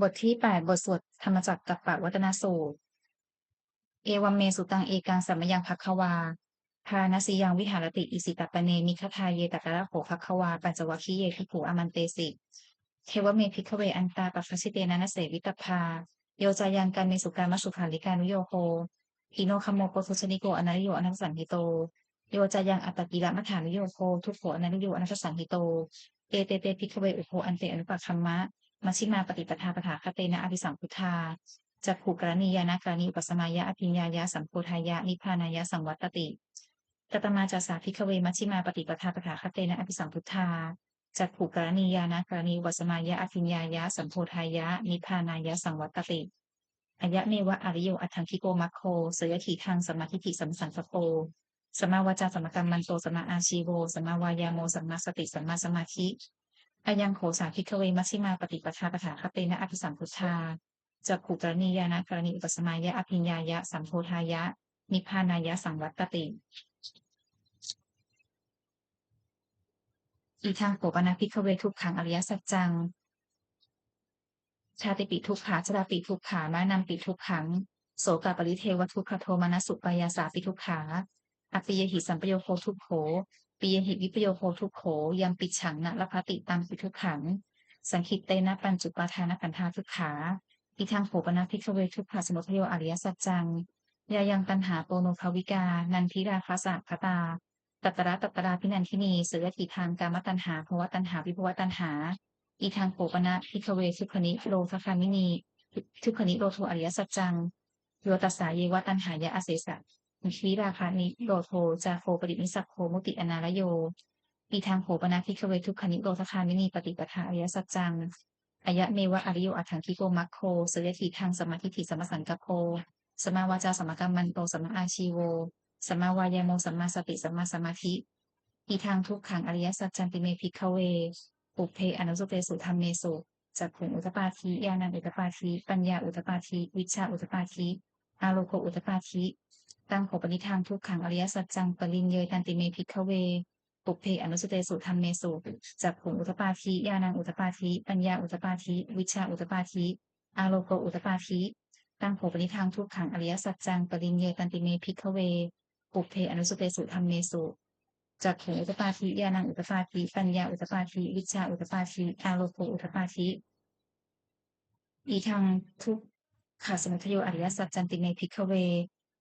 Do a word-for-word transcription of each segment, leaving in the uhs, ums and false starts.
บทที่แปด บทสวดธรรมจักรกัปปวัตตนสูตร Evaṃ me sutaṃ. Ekaṃ samayaṃ bhagavā bārāṇasiyaṃ viharati isipatane migadāye tatra kho bhagavā pañcavaggiye bhikkhū āmantesi. Dveme bhikkhave antā pabbajitena na sevitabbā. Yo cāyaṃ kāmesu kāmasukhallikānuyogo hīno gammo pothujjaniko anariyo anatthasañhito. Yo cāyaṃ attakilamathānuyogo dukkho anariyo anatthasañhito. Ete te bhikkhave ubho ante anupagamma majjhimā paṭipadā tathāgatena abhisambuddhā cakkhukaraṇī ñāṇakaraṇī upasamāya abhiññāya sambodhāya nibbānāya saṃvattati. Katamā ca sā bhikkhave majjhimā paṭipadā tathāgatena abhisambuddhā cakkhukaraṇī ñāṇakaraṇī upasamāya abhiññāya sambodhāya nibbānāya saṃvattati? Ayameva ariyo aṭṭhaṅgiko maggo, seyyathīdaṃ: sammādiṭṭhi sammāsaṅkappo sammāvācā sammākammanto sammāājīvo sammāvāyāmo sammāsati sammāsamādhi. Ayaṃ kho sā bhikkhave majjhimā paṭipadā tathāgatena abhisambuddhā cakkhukaraṇī ñāṇakaraṇī upasamāya abhiññāya sambodhāya nibbānāya saṃvattati. Idaṃ kho pana bhikkhave dukkhaṃ ariyasaccaṃ. Jātipi dukkhā, jarāpi dukkhā, maraṇampi dukkhaṃ, sokaparidevadukkhadomanassupāyāsā dukkhā, appiyehi sampayogo dukkho, piyehi vippayogo dukkho, yampicchaṃ na labhati tampi dukkhaṃ, saṅkhittena pañcupādānakkhandhā dukkhā. Idaṃ kho pana bhikkhave dukkhasamudayo ariyasaccaṃ. Yāyaṃ taṇhā ponobbhavikā nandirāgasahagatā tatra tatrābhinandinī, seyyathīdaṃ: kāmataṇhā bhavataṇhā vibhavataṇhā. Idaṃ kho pana bhikkhave dukkhanirodhagāminī, dukkhanirodho ariyasaccaṃ. Yo tassāyeva taṇhāya asesavirāganirodho cāgo paṭinissaggo mutti anālayo. Idaṃ kho pana bhikkhave dukkhanirodhagāminī paṭipadā ariyasaccaṃ. Ayameva ariyo aṭṭhaṅgiko maggo, seyyathīdaṃ: sammādiṭṭhi sammāsaṅkappo sammāvācā sammākammanto sammāājīvo sammāvāyāmo sammāsati sammāsamādhi. Idaṃ dukkhaṃ ariyasaccanti me bhikkhave pubbe ananussutesu dhammesu cakkhuṃ udapādi ñāṇaṃ udapādi paññā udapādi vijjā udapādi āloko udapādi. Taṃ kho panidaṃ dukkhaṃ ariyasaccaṃ pariññeyyanti me bhikkhave pubbe ananussutesu dhammesu cakkhuṃ udapādi ñāṇaṃ udapādi paññā udapādi vijjā udapādi āloko udapādi. Taṃ kho panidaṃ dukkhaṃ ariyasaccaṃ pariññeyyanti me bhikkhave pubbe ananussutesu dhammesu cakkhuṃ udapādi ñāṇaṃ udapādi paññā udapādi vijjā udapādi āloko udapādi. Idaṃ dukkhasamudayo ariyasaccanti me bhikkhave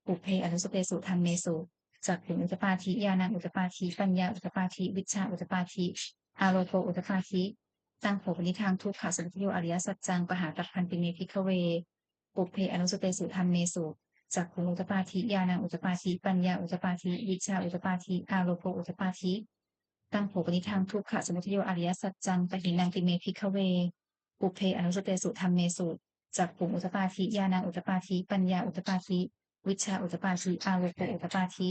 pubbe ananussutesu dhammesu cakkhuṃ udapādi ñāṇaṃ udapādi paññā udapādi vijjā udapādi āloko udapādi. Taṃ kho panidaṃ dukkhasamudayo ariyasaccaṃ pahātabbanti me bhikkhave pubbe ananussutesu dhammesu cakkhuṃ udapādi ñāṇaṃ udapādi paññā udapādi vijjā udapādi āloko udapādi. Taṃ kho panidaṃ dukkhasamudayo ariyasaccaṃ pahīnanti me bhikkhave pubbe ananussutesu dhammesu cakkhuṃ udapādi ñāṇaṃ udapādi paññā udapādi vijjā udapādi āloko udapādi.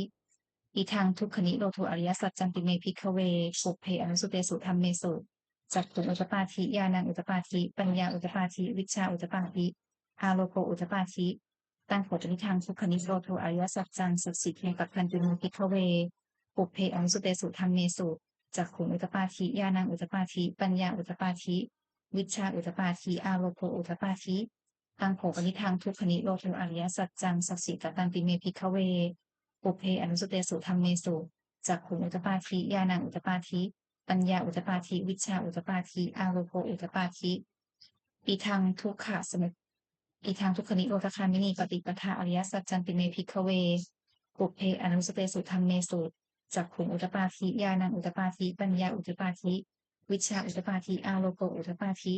Idaṃ dukkhanirodho ariyasaccanti me bhikkhave pubbe ananussutesu dhammesu cakkhuṃ udapādi ñāṇaṃ udapādi paññā udapādi vijjā udapādi āloko udapādi. Taṃ kho panidaṃ dukkhanirodho ariyasaccaṃ sacchikātabbanti me bhikkhave pubbe ananussutesu dhammesu cakkhuṃ udapādi ñāṇaṃ udapādi paññā udapādi vijjā udapādi āloko udapādi. Taṃ kho panidaṃ dukkhanirodho ariyasaccaṃ sacchikatanti me bhikkhave pubbe ananussutesu dhammesu cakkhuṃ udapādi ñāṇaṃ udapādi paññā udapādi vijjā udapādi āloko udapādi. Idaṃ dukkhasamu idaṃ dukkhanirodhagāminī paṭipadā ariyasaccanti me bhikkhave pubbe ananussutesu dhammesu cakkhuṃ udapādi ñāṇaṃ udapādi paññā udapādi vijjā udapādi āloko udapādi.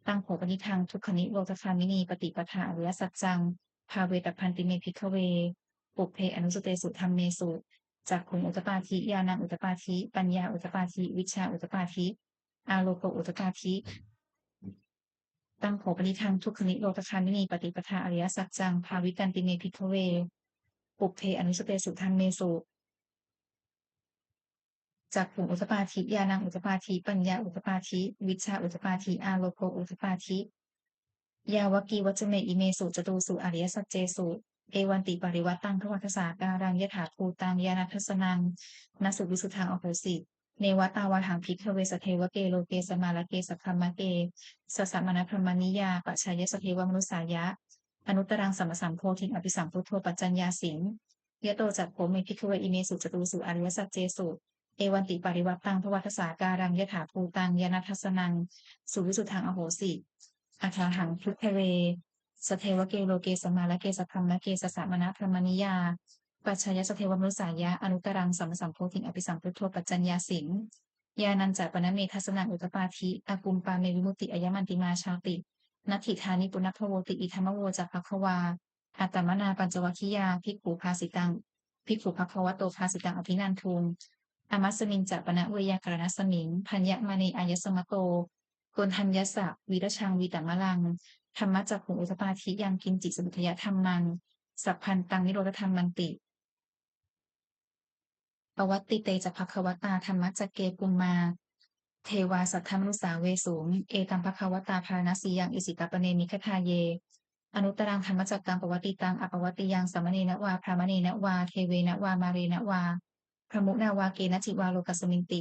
Taṃ kho panidaṃ dukkhanirodhagāminī paṭipadā ariyasaccaṃ bhāvetabbanti me bhikkhave pubbe ananussutesu dhammesu cakkhuṃ udapādi ñāṇaṃ udapādi paññā udapādi vijjā udapādi āloko udapādi. Taṃ kho panidaṃ dukkhanirodhagāminī paṭipadā ariyasaccaṃ bhāvitanti me bhikkhave pubbe ananussutesu dhammesu cakkhuṃ udapādi ñāṇaṃ udapādi paññā udapādi vijjā udapādi āloko udapādi. Yāvakīvañca me imesu catūsu ariyasaccesu evantiparivaṭṭaṃ dvādasākāraṃ yathābhūtaṃ ñāṇadassanaṃ na suvisuddhaṃ ahosi. Neva tāvāhaṃ bhikkhave sadevake loke samārake sabrahmake sassamaṇabrāhmaṇiyā pajāya sadevamanussāya anuttaraṃ sammāsambodhiṃ abhisambuddho paccaññāsiṃ. Yato ca kho me bhikkhave imesu catūsu ariyasaccesu evantiparivaṭṭaṃ dvādasākāraṃ yathābhūtaṃ ñāṇadassanaṃ suvisuddhaṃ ahosi. Athāhaṃ bhikkhave sadevake loke samārake sabrahmake sassamaṇabrāhmaṇiyā pajāya sadevamanussāya anuttaraṃ sammāsambodhiṃ abhisambuddho paccaññāsiṃ. Ñāṇañca pana me dassanaṃ udapādi, akuppā me vimutti, ayamantimā jāti, natthidāni punabbhavoti. Idamavoca bhagavā. Attamanā pañcavaggiyā bhikkhū bhāsitaṃ, bhikkhū bhagavato bhāsitaṃ abhinanduṃ. Amasmiñca pana veyyākaraṇasmiṃ bhaññamāne āyasmato koṇḍaññassa virajaṃ vītamalaṃ dhammacakkhuṃ udapādi yaṅkiñci samudayadhammaṃ sabbantaṃ nirodhadhammanti. Pavattite ca bhagavatā dhammacakke bhummā devā saddamanussāvesuṃ. Etaṃ bhagavatā bārāṇasiyaṃ isipatane migadāye anuttaraṃ dhammacakkaṃ pavattitaṃ appaṭivattiyaṃ samaṇena vā brāhmaṇena vā devena vā mārena vā brahmunā vā kenaci vā lokasminti.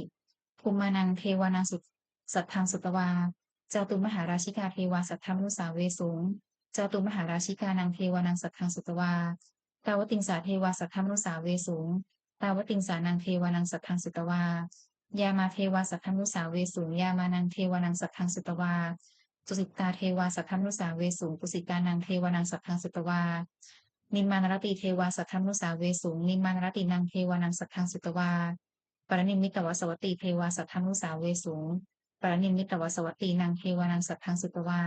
Bhummānaṃ devānaṃ su- saddaṃ sutvā cātummahārājikā devā saddamanussāvesuṃ. Cātummahārājikānaṃ devānaṃ saddaṃ sutvā tāvatiṃsā devā saddamanussāvesuṃ. Tāvatiṃsānaṃ devānaṃ saddaṃ sutvā yāmā devā saddamanussāvesuṃ. Yāmānaṃ devānaṃ saddaṃ sutvā tusitā devā saddamanussāvesuṃ. Tusitānaṃ devānaṃ saddaṃ sutvā nimmānaratī devā saddamanussāvesuṃ. Nimmānaratīnaṃ devānaṃ saddaṃ sutvā paranimmitavasavattī devā saddamanussāvesuṃ. Paranimmitavasavattīnaṃ devānaṃ saddaṃ sutvā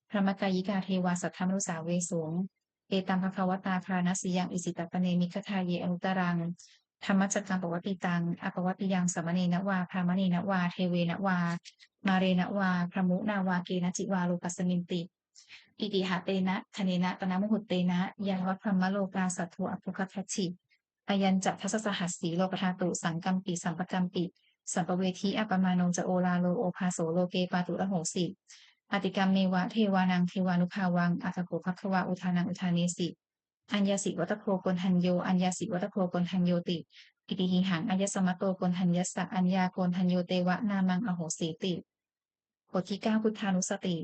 brahmakāyikā devā saddamanussāvesuṃ. Etaṃ bhagavatā bārāṇasiyaṃ isipatane migadāye anuttaraṃ dhammacakkaṃ pavattitaṃ appaṭivattiyaṃ samaṇena vā brāhmaṇena vā devena vā mārena vā brahmunā vā kenaci vā lokasminti. Itiha tena khaṇena tena muhuttena yāva brahmalokā saddo abbhuggacchi. Ayañca dasasahassī lokadhātu saṅkampi sampakampi sampavedhi. Appamāṇo ca oḷāro obhāso loke pāturahosi. Atikkammeva devānaṃ devānubhāvaṃ atha kho bhagavā udānaṃ udānesi: Aññāsi vata bho koṇḍañño, aññāsi vata bho koṇḍaññoti. Itihidaṃ āyasmato koṇḍaññassa aññākoṇḍañño tveva nāmaṃ ahosīti. บทที่เก้า พุทธานุสติ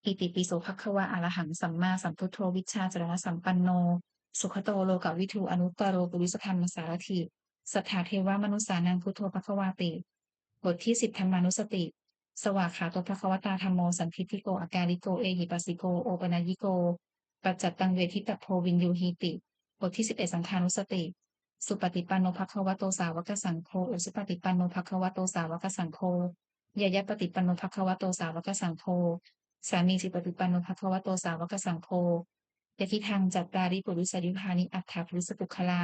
Itipi so bhagavā arahaṃ sammāsambuddho vijjācaraṇasampanno sugato lokavidū anuttaro purisadammasārathi satthā devamanussānaṃ buddho bhagavāti. บทที่สิบ ธรรมานุสติ Svākkhāto bhagavatā dhammo sandiṭṭhiko akāliko ehipassiko opanayiko paccattaṃ veditabbo viññūhīti. บทที่สิบเอ็ด สังฆานุสติ Supaṭipanno bhagavato sāvakasaṅgho, ujupaṭipanno bhagavato sāvakasaṅgho, ñāyapaṭipanno bhagavato sāvakasaṅgho, sāmīcipaṭipanno bhagavato sāvakasaṅgho, yadidaṃ cattāri purisayugāni aṭṭha purisapuggalā,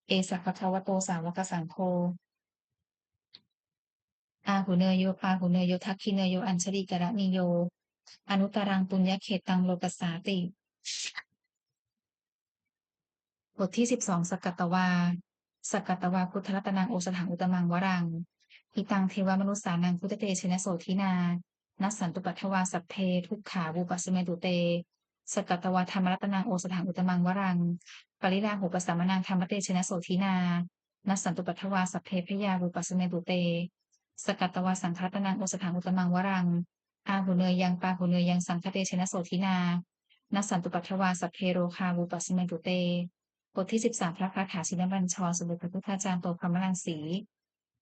esa bhagavato sāvakasaṅgho, āhuneyyo pāhuneyyo dakkhiṇeyyo añjalikaraṇīyo anuttaraṃ puññakkhettaṃ lokassāti. บทที่สิบสอง สักกัตวา Sakkatvā buddharatanaṃ osathaṃ uttamaṃ varaṃ, hitaṃ devamanussānaṃ buddhatejena sotthinā, nassantupaddavā sabbe dukkhā vūpasamentu te. Sakkatvā dhammaratanaṃ osathaṃ uttamaṃ varaṃ, pariḷāhūpasamanaṃ dhammatejena sotthinā, nassantupaddavā sabbe bhayā vūpasamentu te. Sakkatvā saṅgharatanaṃ osathaṃ uttamaṃ varaṃ, āhuneyyaṃ pāhuneyyaṃ saṅghatejena sotthinā, nassantupaddavā sabbe rogā vūpasamentu te. บทที่สิบสาม พระคาถาชินบัญชร สมเด็จพระพุทธาจารย์โต พรหมรังสี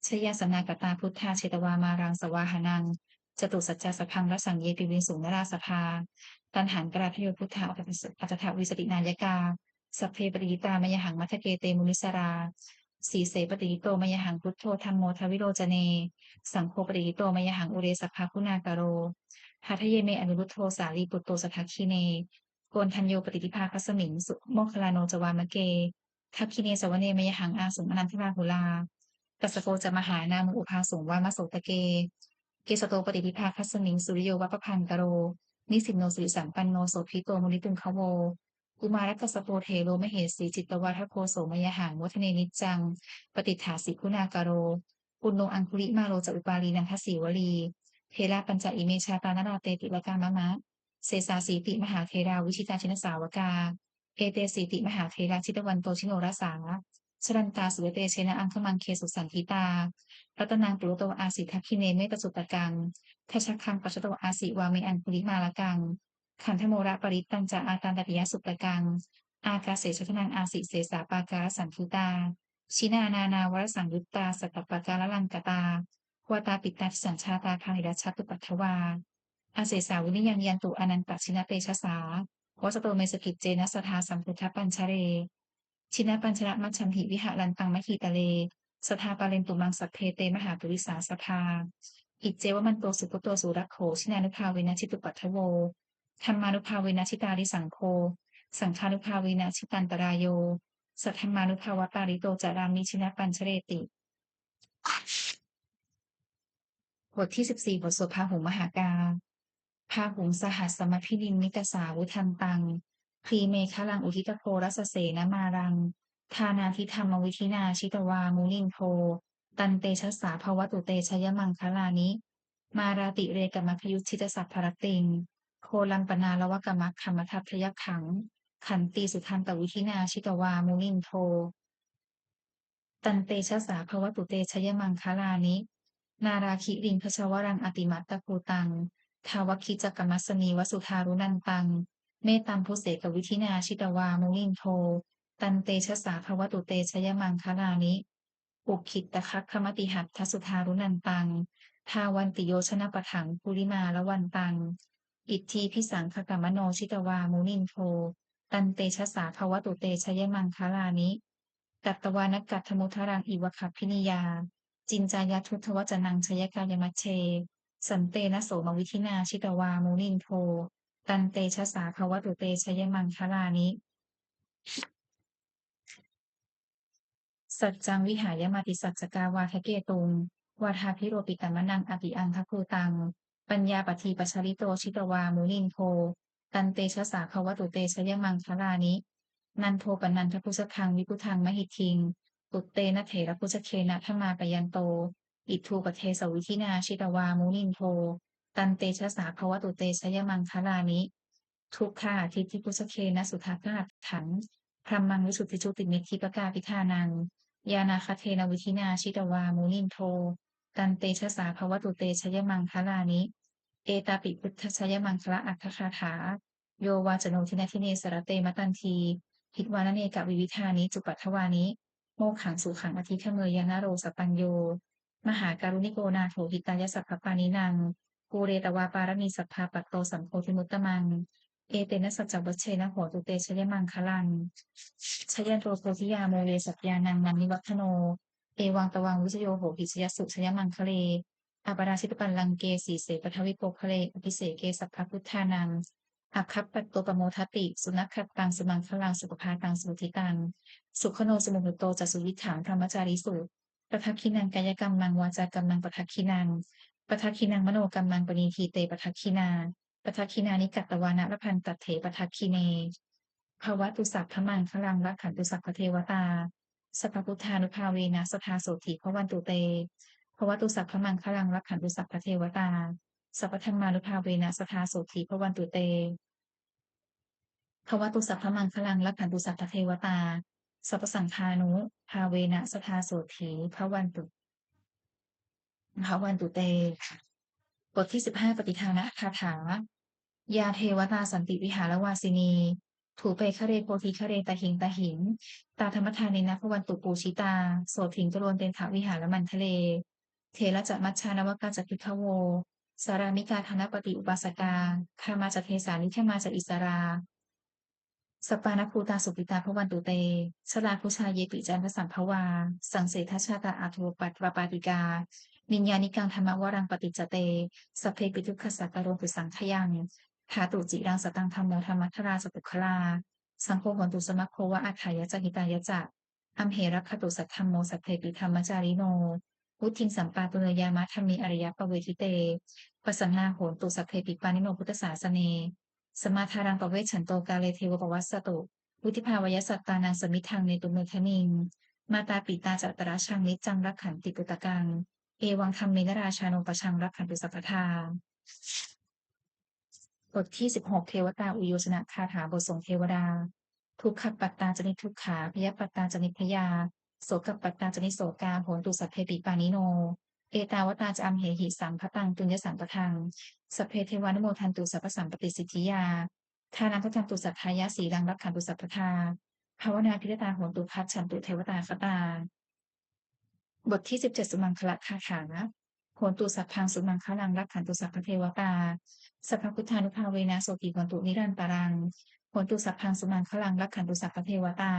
Jayāsanāgatā buddhā jetvā māraṃ savāhanaṃ, catusaccāsabhaṃ rasaṃ ye piviṃsu narāsabhā. Taṇhaṅkarādayo buddhā aṭṭhavīsati nāyakā, sabbe patiṭṭhitā mayhaṃ matthake te munissarā. Sīse patiṭṭhito mayhaṃ buddho dhammo dvilocane, saṅgho patiṭṭhito mayhaṃ ure sabbaguṇākaro. Hadaye me anuruddho sārīputto ca dakkhiṇe, koṇḍañño patiṭṭhibhāgasmiṃ moggallāno ca vāmake. Dakkhiṇe savane mayhaṃ āsuṃ ānandarāhulā, kassapa ca mahānāmo ubhāsuṃ vāmasotake. Kesato patiṭṭhibhāgasmiṃ suriyo va pabhaṅkaro, nisinno sirisampanno sobhito munipuṅgavo. Kumārakassapo thero mahesī cittavādako so mayhaṃ vadane niccaṃ patiṭṭhāsi guṇākaro. Puṇṇo aṅgulimālo ca upālī nandasīvalī, therā pañca ime jātā nalāṭe tilakā mama. Sesāsīti mahātherā vijitā jinasāvakā, etesīti mahātherā jitavanto jinorasā, jalantā suryatejena aṅgamaṅgesu saṇṭhitā. Ratanaṃ purato āsi dakkhiṇe mettasuttakaṃ, dhajaggaṃ pacchato āsi vāme aṅgulimālakaṃ. Khandhamoraparittañca āṭānāṭiyasuttakaṃ, ākāse chadanaṃ āsi sesā pākārasaṇṭhitā. Jinā nānāvarasaṃyuttā sattappākāralaṅkatā, vātapittādisañjātā bāhirajjhattupaddavā, asesā vinayaṃ yantu anantajinatejasā. Vasato me sakiccena sadā sambuddhapañjare. Jinapañjaramajjhamhi viharantaṃ mahītale, sadā pālentu maṃ sabbe te mahāpurisāsabhā. Iccevamanto sugutto surakkho, jinānubhāvena jitupaddavo, dhammānubhāvena jitārisaṅgho, saṅghānubhāvena jitantarāyo, saddhammānubhāvapālito carāmi jinapañjareti. บทที่สิบสี่ บทสวดพาหุงมหากา Bāhuṃ sahassamabhinimmitasāvudhantaṃ, grīmekhalaṃ uditaghorasasenamāraṃ, dānādidhammavidhinā jitavā munindo, tantejasā bhavatu te jayamaṅgalāni. Mārātirekamabhiyujjhitasabbarattiṃ, ghorampanāḷavakamakkhamathaddhayakkhaṃ, khantīsudantavidhinā jitavā munindo, tantejasā bhavatu te jayamaṅgalāni. Nāḷāgiriṃ gajavaraṃ atimattabhūtaṃ, dāvaggicakkamasanīva sudāruṇantaṃ, mettambusekavidhinā jitavā munindo, tantejasā bhavatu te jayamaṅgalāni. Ukkhittakhaggamatihatthasudāruṇantaṃ, dhāvantiyojanapathaṅgulimālavantaṃ, iddhībhisaṅkhatamano jitavā munindo, tantejasā bhavatu te jayamaṅgalāni. Katvāna kaṭṭhamudaraṃ iva gabbhinīyā, ciñcāya duṭṭhavacanaṃ janakāyamajjhe, santena somavidhinā jitavā munindo, tantejasā bhavatu te jayamaṅgalāni. สัจจังวิหายมติสัจจกาวาทะเกตุง วาทาภิโรปิตมะนังอติอังคภูตัง ปัญญาปฏีปชาริโตชิตวามุนินโท ตันเตชะสาภวตุเตชยมังคลานิ นันโทปนันทพุชคังวิพุทังมหิทธิง ปุตเตนะเถระพุชเคนะทมาปยันโต อิทูปเทสวิธินาชิตวามุนินโท ตันเตชะสาภวตุเตชยมังคลานิ ทุกขาทิฏฐิพุชเคนะสุทักขาทัง พรหมังวิสุทธิจุติมิทธิปกาปิธานัง ญาณาคเทนวิธินาชิตวามุนินโท ตันเตชะสาภวตุเตชยมังคลานิ เอตาปิพุทธชยมังคละอัฏฐคาถา โยวาจโนทินทิเนสรเตมะตันที หิตวานะเนกะวิวิธานิจุปัฏฐวานิ โมขังสุขังอธิคเมยยะนะโรสปัญโย มหาการุณิโกนาโถหิตายะสัพพปานินัง ปูเรตวาปารมีสัพพาปัตโตสัมโพธิมุตตมัง เอเตนะสัจจวัชเชนะโหตุเตชยมังคลัง ชยันโตโพธิยามูเลสักยานังนันนิวัฒโน เอวังตวังวิจโยโหติชยสุชยมังคเล อปราชิตปัลลังเกสีเสปทวิโปคเล อภิเสเกสัพพพุทธานัง อัคคัปปัตโตปโมทติ สุนัคขัตตังสุมังคลังสุปภาตังสุทิตัง สุขโนสุมุหุตโตจะสุวิทังธรรมจาริสุ ปทักขิณังกายกัมมังวาจากัมมังปทักขิณัง ปทักขิณังมโนกัมมังปณีทีเตปทักขิณา ปทักขิณานิกัตตวานะละพันตัตเถปทักขิเน ภวตุสัพพมังคลังรักขันตุสัพพเทวตา สัพพพุทธานุภาเวนะสทาโสถีภวันตุเต ภวตุสัพพมังคลังรักขันตุสัพพเทวตา สัพพธรรมานุภาเวนะสทาโสถีภวันตุเต ภวตุสัพพมังคลังรักขันตุสัพพเทวตา สัพพสังฆานุภาเวนะสทาโสถีภวันตุ ภวันตุเต บทที่สิบห้า ปฏิทานคาถา ยาเทวตาสันติวิหารวาสินี ถูเปคเรโพธิคเรตหิงตหิง ตาธรรมทานเนนะภวันตุปูชิตา โสถิงกโรนเตนทวิหารมันทเล เถระจะมัชชานวกาจะภิกขโว สารามิกาทานปฏิอุปาสกา คามมาจะเทสานิคมาจะอิสรา สัปปานะภูตาสุขิตาภวันตุเต ชลาพุชาเยปิจันทสัมภวา สังเสทชาตาอาทูปัตวปาติกา นิยานิกังธรรมวรังปฏิจจเต สัพเพปิทุกขสาตโรตุสังขยัง ธาตุจิรังสตังธรรมโมธรรมทราสปุคลา สังโฆโหนตุสมัคโควะอัฏฐายะจะหิตายะจะ อัมเหรักขตุสัทธัมโมสัพเพปิธรรมจาริโน วุฒิงสัมปาปุเนยยามะธัมเมอริยปเวทิเต ปัสสนาโหนตุสัพเพปิปานิโนพุทธศาสเน สมาทารังปเวชฉันโตกาเลเทวปวัสสตุ วุฒิภาวายะสัตตานังสมิทธังเนตุเมทนิง มาตาปิตาจะตราชังนิจจังรักขันติปุตตะกัง เอวังธัมเมนรราชาโนปชังรักขันตุสัพพทา บทที่สิบหก เทวตาอุยโยชนคาถา บทส่งเทวดา ทุกขปัตตาจะนิทุกขา ภยปัตตาจะนิพยา sokappattā ca nissokā hontu sabbepi pāṇino. Ettāvatā ca amhehi sambhataṃ puññasampadaṃ sabbe devānumodantu sabbasampattisiddhiyā. Dānaṃ dadantu saddhāya sīlaṃ rakkhantu sabbadā bhāvanābhiratā hontu gacchantu devatāgatā. บทที่ สิบเจ็ด สุมังคลคาถา Hontu sabbaṃ sumaṅgalaṃ rakkhantu sabbadevatā sabbabuddhānubhāvena sotthī hontu nirantaraṃ. Hontu sabbaṃ sumaṅgalaṃ rakkhantu sabbadevatā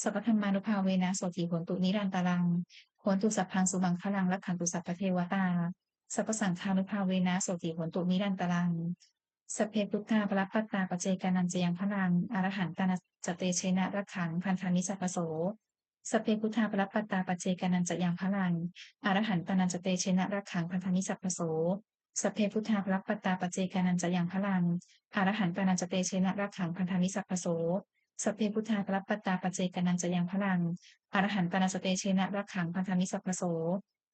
sabbadhammānubhāvena sotthī hontu nirantaraṃ. Hontu sabbaṃ sumaṅgalaṃ rakkhantu sabbadevatā sabbasaṅghānubhāvena sotthī hontu nirantaraṃ. Sabbe buddhā balappattā paccekānañca yaṃ balaṃ arahantānañca tejena rakkhaṃ bandhāmi sabbaso. Sabbe buddhā balappattā paccekānañca yaṃ balaṃ arahantānañca tejena rakkhaṃ bandhāmi sabbaso. Sabbe buddhā balappattā paccekānañca yaṃ balaṃ arahantānañca tejena rakkhaṃ bandhāmi sabbaso. Sabbe buddhā balappattā paccekānañca yaṃ balaṃ arahantānañca tejena rakkhaṃ bandhāmi sabbaso.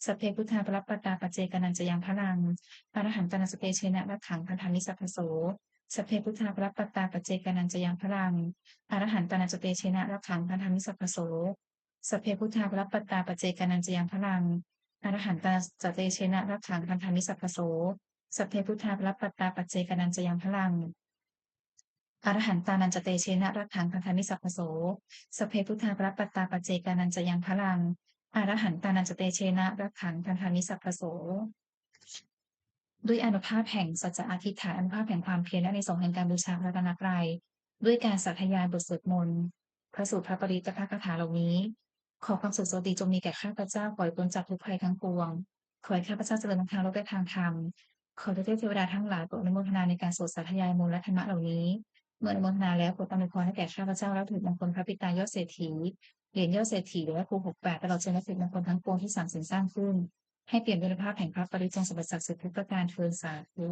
Sabbe buddhā balappattā paccekānañca yaṃ balaṃ arahantānañca tejena rakkhaṃ bandhāmi sabbaso. Sabbe buddhā balappattā paccekānañca yaṃ balaṃ arahantānañca tejena rakkhaṃ bandhāmi sabbaso. Sabbe buddhā balappattā paccekānañca yaṃ balaṃ arahantānañca tejena rakkhaṃ bandhāmi sabbaso. Sabbe buddhā balappattā paccekānañca yaṃ balaṃ arahantānañca tejena rakkhaṃ bandhāmi sabbaso. Sabbe buddhā balappattā paccekānañca yaṃ balaṃ arahantānañca tejena rakkhaṃ bandhāmi sabbaso. ด้วยอานุภาพแห่งสัจจะอธิษฐาน อานุภาพแห่งความเพียร และอานิสงส์แห่งการบูชาพระรัตนตรัย ด้วยการสาธยายบทสวดมนต์ พระสูตร พระปริตร และพระคาถาเหล่านี้ ขอความสุขสวัสดีจงมีแก่ข้าพเจ้า ขอให้พ้นจากทุกข์ภัยทั้งปวง ขอให้ข้าพเจ้าเจริญทั้งทางโลกและทางธรรม ขอเทพเทวดาทั้งหลายโปรดอนุโมทนาในการสวดสาธยายมนต์และธรรมะเหล่านี้ เมื่ออนุโมทนาแล้วโปรดอำนวยพรให้แก่ข้าพเจ้าและวัตถุมงคลพระปิดตายอดเศรษฐี เหรียญยอดเศรษฐี และพระครูหกแปด ตลอดจนวัตถุมงคลทั้งปวงที่สามสินสร้างขึ้น ให้เปี่ยมด้วยอานุภาพแห่งพระปริตร จงสำเร็จศักดิ์สิทธิ์ทุกประการเทอญ สาธุ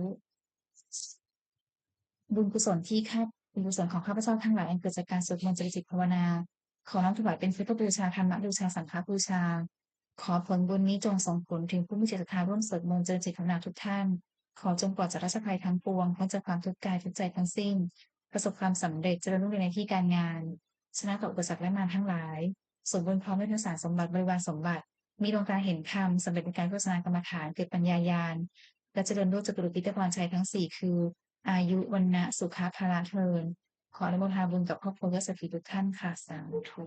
บุญกุศลที่ข้า บุญกุศลของข้าพเจ้าทั้งหลายอันเกิดจากการสวดมนต์เจริญจิตภาวนา ขอน้อมถวายเป็นพุทธบูชา ธรรมบูชา สังฆบูชา ขอผลบุญนี้จงส่งผลถึงผู้มีจิตศรัทธาร่วมสวดมนต์เจริญจิตภาวนาทุกท่าน ขอจงปลอดจากราชภัยทั้งปวง พ้นจากความทุกข์กายทุกข์ใจทั้งสิ้น ประสบความสำเร็จ เจริญรุ่งเรืองในที่การงาน ชนะต่ออุปสรรคและมารทั้งหลาย สมบูรณ์พร้อมด้วยทั้งสารสมบัติ บริวารสมบัติ มีดวงตาเห็นธรรม สำเร็จในการวิปัสสนากรรมฐาน เกิดปัญญาญาณ และเจริญด้วยจตุรพิธพรชัยทั้งสี่ คือ อายุ วรรณะ สุขะ พละ เทอญ ขออนุโมทนาบุญกับครอบครัวยอดเศรษฐีทุกท่านค่ะ สาธุ